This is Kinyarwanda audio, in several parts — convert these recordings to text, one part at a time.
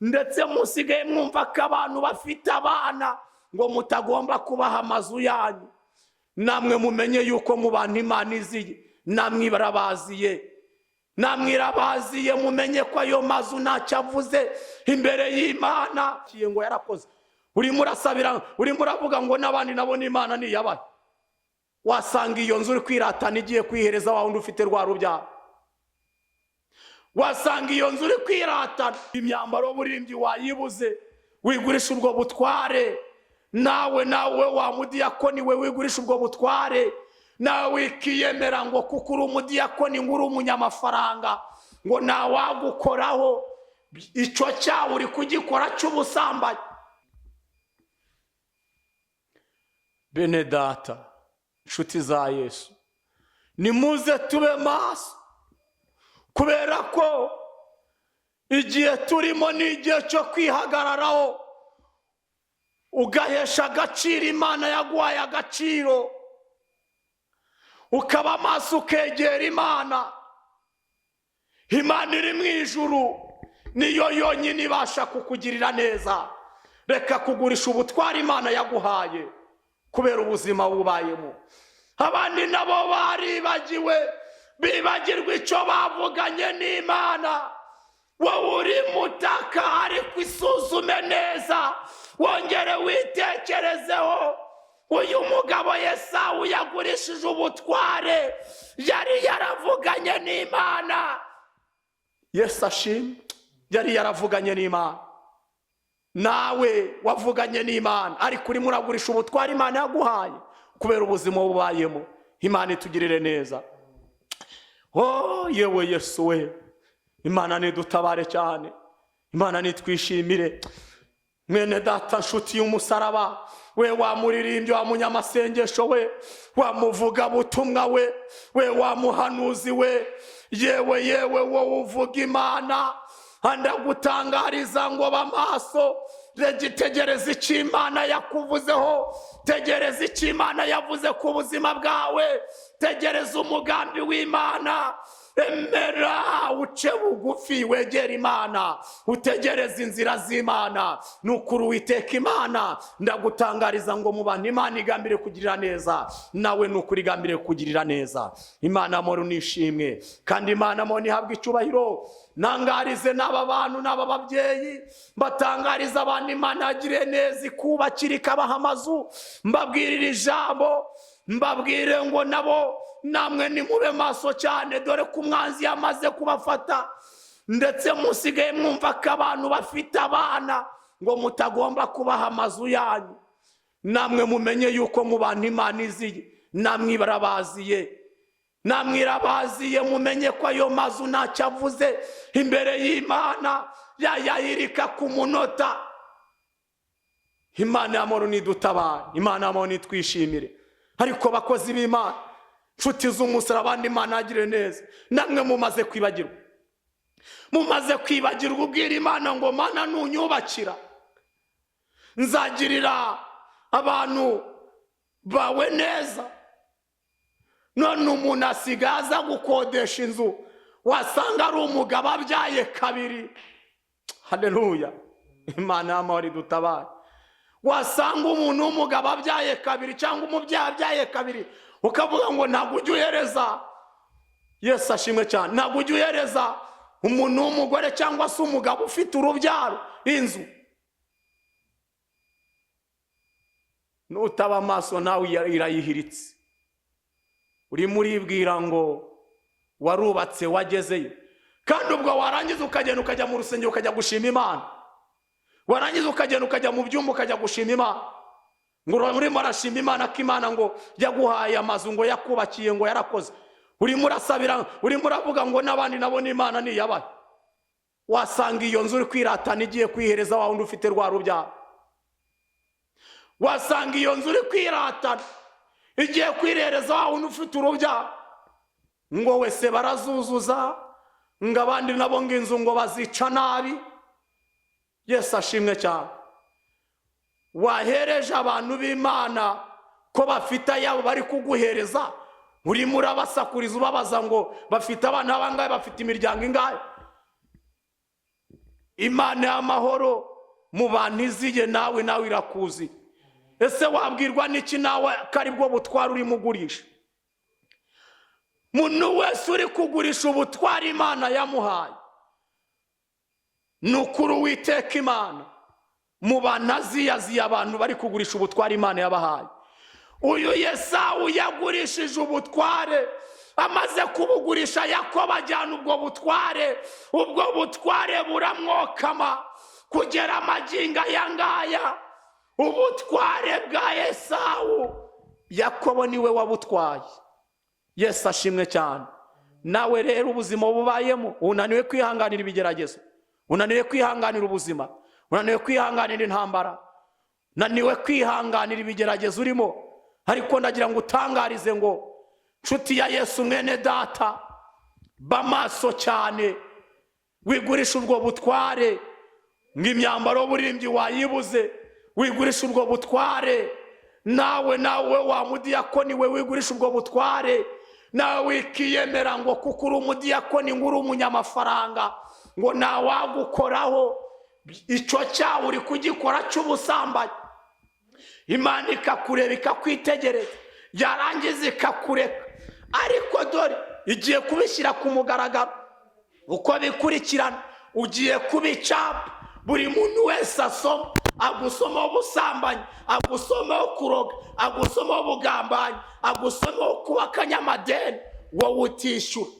Ndetse musigaye mwumva ko abantu bafite abana ngo mutagomba kubaha amazu yanyu. Namwe mumenye yuko mu bantu Imana iziye, namwe irabaziye, namwe irabaziye. Mumenye ko ayo mazu ntacyo avuze imbere y'Imana. Ngo yarakoze, urimo urasabira, urimo uravuga ngo n'abandi nabo n'Imana niyabahe. Wasanga iyo nzu uri kwiratana igiye kwihereza wa wundi ufite rwa rubyaro. Wasanga iyo nzu uri kwiratana, imyambaro y'uburirimbyi wayibuze, wigurisha ubwo butware. Nawe wa mudiyakoni we, wigurisha ubwo butware. Nawe wikiyemera ngo kuko uri umudiyakoni, ngo uri umunyamafaranga, ngo ntawagukoraho. Icyo cyawe uri kugikora cy'ubusambanyi. Bene data, inshuti za Yesu, nimuze tube maso, kubera ko igihe turimo ni igihe cyo kwihagararaho, ugahesha agaciro Imana yaguhaye agaciro, ukaba amaso, ukegera Imana. Imana iri mu ijuru niyo yonyine ibasha kukugirira neza. Reka kugurisha ubutware Imana yaguhaye kubera ubuzima bubayemo. Abandi nabo baribagiwe, bibagirwa icyo bavuganye n'Imana. Wowe uri mutaka, ariko isuzume neza, wongere witekerezeho. Uyu mugabo Yesawu yagurishije ubutware yari yaravuganye n'Imana. Yesu ashimwe, yari yaravuganye n'Imana. Nawe wavuganye n'Imana, ariko urimo uragurisha ubutware Imana yaguhaye kubera ubuzima bubayemo. Imana itugirire neza. Oh yewe Yesu we, Imana nidutabare cyane, Imana nitwishimire. Mwene data, nshuti y'umusaraba we, wa muririmbyi, wa munyamasengesho we, wa muvugabutumwa we, we wa muhanuzi we, yewe yewe wowe uvuga Imana, ndagutangariza ngo ba maso. Tegereza icyo Imana yakuvuzeho, tegereza icyo Imana yavuze ku buzima bwawe, tegereza umugambi w'Imana. Emera uce bugufi, wegere Imana, utegereze inzira z'Imana. Ni ukuri Uwiteka Imana, ndagutangariza ngo mu bantu Imana igambire kugirira neza, nawe ni ukuri igambire kugirira neza. Imana amahoro nishimwe, kandi Imana amahoro ihabwa icyubahiro. Ntangarize n'aba bantu n'aba babyeyi, mbatangariza abantu Imana yagiriye neza, ikubakira, ikabaha amazu. Mbabwirira ijambo, mbabwire ngo nabo namwe nimube maso cyane, dore ko umwanzi yamaze kubafata. Ndetse musigaye mwumva ko abantu bafite abana ngo mutagomba kubaha amazu yanyu. Namwe mumenye yuko mu bantu Imana iziye, namwe irabaziye, namwe irabaziye. Mumenye ko ayo mazu ntacyo avuze imbere y'Imana, yayahirika ku munota. Imana y'amahoro nidutabare, Imana y'amahoro nitwishimire. Ariko bakozi b'Imana, nshuti z'umusaraba, abandi Imana yagire neza, namwe mumaze kwibagirwa, mumaze kwibagirwa. Ubwira Imana ngo Mana, nunyubakira nzagirira abantu bawe neza. None umuntu asigaye aza gukodesha inzu, wasanga ari umugabo abyaye kabiri. Haleluya, Imana y'amahoro idutabare. Wasanga umuntu w'umugabo abyaye kabiri, cyangwa umubyeyi abyaye kabiri, ukavuga ngo ntabwo ujya uhereza. Yesu ashimwe cyane. Ntabwo ujya uhereza umuntu w'umugore cyangwa se umugabo ufite urubyaro inzu. Nutaba amaso nawe irayihiritse. Urimo uribwira ngo warubatse, wagezeyo, kandi ubwo warangiza ukagenda ukajya mu rusengero ukajya gushima Imana, warangiza ukagenda ukajya mu byumba ukajya gushima Imana, ngo urimo urashima Imana ko Imana ngo yaguhaye amazu, ngo yakubakiye, ngo yarakoze. Urimo urasabira, urimo uravuga ngo n'abandi nabo n'Imana niyabahe. Wasanga iyo nzu uri kwiratana igiye kwihereza wa wundi ufite rwa rubyaro. Wasanga iyo nzu uri kwiratana igiye kwihereza wa wundi ufite urubyaro, ngo wese barazuzuza, ngo abandi nabo ngo inzu ngo bazica nabi. Yesu ashimwe cyane. Wahereje abantu b'Imana ko bafite ayabo bari kuguhereza, urimo urabasakuriza ubabaza ngo bafite abana bangahe, bafite imiryango ingahe. Imana y'amahoro mu bantu iziye, nawe irakuzi. Ese wabwirwa n'iki nawe ko ari bwo butware urimo ugurisha? Muntu wese uri kugurisha ubutware Imana yamuhaye, ni ukuri Uwiteka Imana mu bantu aziyaziye abantu bari kugurisha ubutware Imana yabahaye. Uyu Yesawu yagurishije ubutware, amaze kubugurisha Yakobo ajyana ubwo butware, ubwo butware buramwokama kugera amagingo aya ngaya. Ubutware bwa Esawu, Yakobo niwe wabutwaye. Yesu ashimwe cyane. Nawe rero ubuzima bubayemo, unaniwe kwihanganira ibigeragezo, unaniwe kwihanganira ubuzima, unaniwe kwihanganira intambara, unaniwe kwihanganira ibigeragezo urimo, ariko ndagira ngo utangarize ngo nshuti ya Yesu, mwene data, ba maso cyane, wigurisha ubwo butware ngo imyambaro y'uburirimbyi wayibuze. Wigurisha ubwo butware. Nawe wa mudiyakoni we, wigurisha ubwo butware. Nawe wikiyemera ngo kuko uri umudiyakoni ngo uri umunyamafaranga, ngo ntawagukoraho. Icyo cyaha uri kugikora cy'ubusambanyi, Imana ikakureba, ikakwitegereza, yarangiza ikakureka. Ariko dore igiye kubishyira ku mugaragaro uko bikurikirana, ugiye kubicapa, buri muntu wese asoma, agusomaho ubusambanyi, agusomaho kuroga, agusomaho ubugambanyi, agusomaho kuba akanyamadeni wowe utishyura.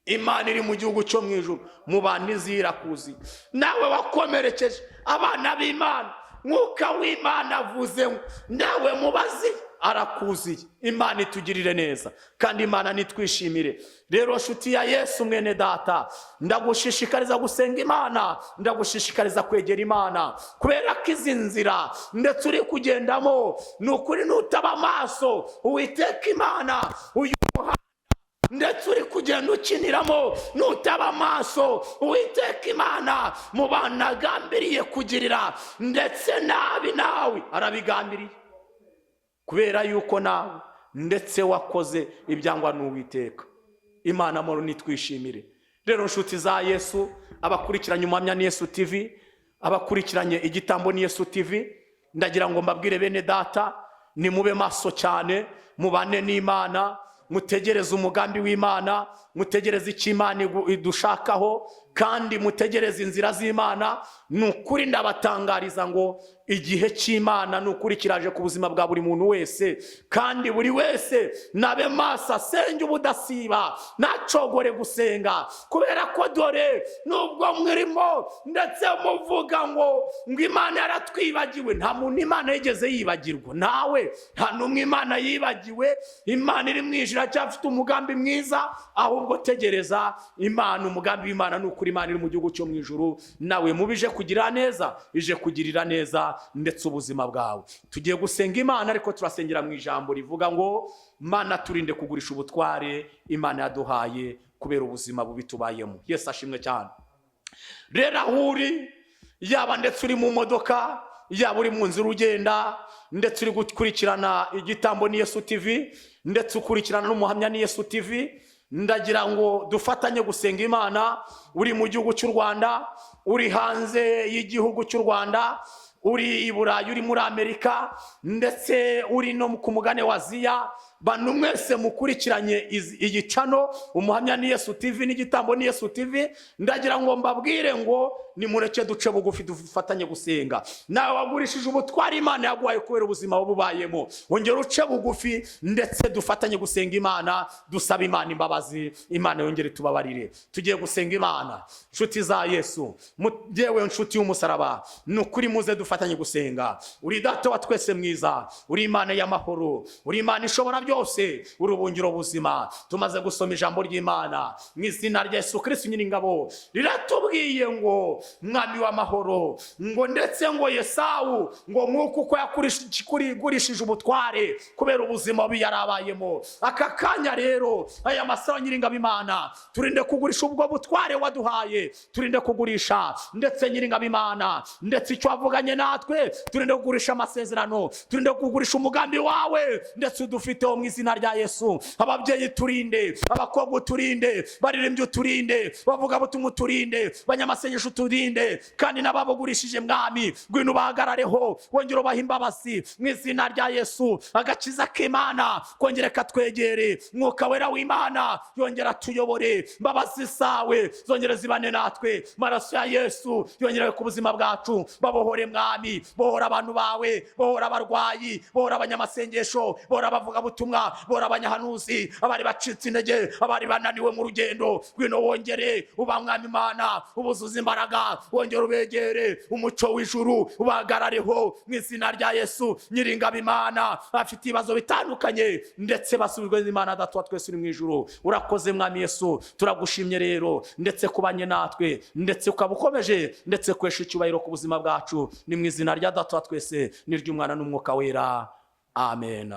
Imana iri mu gihugu cyo mu ijuru mu bantu izirakuzi. Nawe wakomerekeje abana b'Imana, Mwuka w'Imana avuze ngo nawe mubazi arakuziye. Imana itugirire neza kandi Imana nitwishimire. Rero nshuti ya Yesu, mwene data, ndagushishikariza gusenga Imana, ndagushishikariza kwegera Imana, kubera ko izi nzira ndetse uri kugendamo, ni ukuri nutaba amaso, Uwiteka Imana uyu muhanda ndetse uri kugenda ukiniramo, nutaba amaso, Uwiteka Imana mu bantu agambiriye kugirira ndetse nabi, nawe arabigambiriye, kubera yuko nawe ndetse wakoze ibyangwa n'Uwiteka Imana. Amahoro nitwishimire. Rero nshuti za Yesu, abakurikiranye Umuhamya ni Yesu TV, abakurikiranye Igitambo ni Yesu TV, ndagira ngo mbabwire bene data, nimube maso cyane, mubane n'Imana, mutegereze umugambi w'Imana, mutegereze icyo Imana idushakaho, kandi mutegereze inzira z'Imana. Ni ukuri ndabatangariza ngo igihe cy'Imana ni ukuri kiraje ku buzima bwa buri muntu wese, kandi buri wese nabe maso, asenge ubudasiba, ntacogore gusenga, kubera ko dore nubwo mwirimo ndetse muvuga ngo Imana yaratwibagiwe, nta muntu Imana yigeze yibagirwa. Nawe nta n'umwe Imana yibagiwe. Imana iri mu ijuru iracyafite umugambi mwiza, ahubwo tegereza Imana. Umugambi w'Imana ni ukuri, Imana iri mu gihugu cyo mu ijuru nawe mubije kugira neza, ije kugirira neza ndetse ubuzima bwawe. Tugiye gusenga Imana, ariko turasengera mu ijambo rivuga ngo Mana turinde kugurisha ubutware Imana yaduhaye kubera ubuzima bubi tubayemo. Yesu ashimwe cyane. Rero aho uri, yaba ndetse uri mu modoka, yaba uri mu nzira ugenda, ndetse uri gukurikirana Igitambo ni Yesu TV, ndetse ukurikirana n'Umuhamya ni Yesu TV, ndagira ngo dufatanye gusenga Imana. Uri mu gihugu cy'u Rwanda, uri hanze y'igihugu cy'u Rwanda, uri i Burayi, uri muri Amerika, ndetse uri no ku mugane wa Aziya, bantu mwese mukurikiranye iyi channel Umuhamya ni Yesu TV n'Igitambo ni Yesu TV, ndagira ngo mbabwire ngo nimureke duce bugufi, dufatanye gusenga. Nawe wagurishije ubutwari Imana yaguhaye kubera ubuzima bubayemo, wongera uce bugufi, ndetse dufatanye gusenga Imana, dusaba Imana imbabazi, Imana yongere itubabarire. Tugiye gusenga Imana. Nshuti za Yesu, yewe nshuti y'umusaraba, ni ukuri muze dufatanye gusenga. Uri Data wa twese mwiza, uri Imana y'amahoro, uri Imana ishobora byose, uri ubuhungiro buzima. Tumaze gusoma ijambo ry'Imana mu izina rya Yesu Kristo Nyiringabo, riratubwiye ngo Mwami w'amahoro, ngo ndetse ngo Yesawu ngo nk'uko uko yakurishije ubutware kubera ubuzima bubi yari abayemo, aka kanya rero, aya masaha, Nyiringabo Imana, turinde kugurisha ubwo butware waduhaye, turinde kugurisha ndetse Nyiringabo Imana ndetse icyo wavuganye natwe, turinde kugurisha amasezerano, turinde kugurisha umugambi wawe ndetse udufiteho. Mu izina rya Yesu, ababyeyi turinde, abakobwa uturinde, baririmbyi uturinde, bavuga butumwa uturinde, banyamasengesho uturinde, kandi n'ababugurishije, Mwami, ngwino ubahagarareho, wongere ubahe imbabazi. Mu izina rya Yesu, agakiza k'Imana kongere katwegere, Mwuka Wera w'Imana yongera atuyobore, imbabazi zawe zongere zibane natwe, maraso ya Yesu yongere ku buzima bwacu. Babohore, Mwami, bohora abantu bawe, bohora abarwayi, bohora abanyamasengesho, bohora abavugabutumwa, bohora abanyahanuzi, abari bacitse intege, abari bananiwe mu rugendo. Ngwino wongere uba, Mwami Imana, ubuzuza imbaraga, wongere ubegere umuco w'ijuru, ubahagarareho mu izina rya Yesu. Nyiringabo Imana, bafite ibibazo bitandukanye, ndetse basubijwe n'Imana Data wa twese uri mu ijuru. Urakoze, Mwami Yesu, turagushimye rero, ndetse kubanye natwe, ndetse ukaba ukomeje ndetse kwesha icyubahiro ku buzima bwacu. Ni mu izina rya Data wa twese n'iry'Umwana n'Umwuka Wera, amen.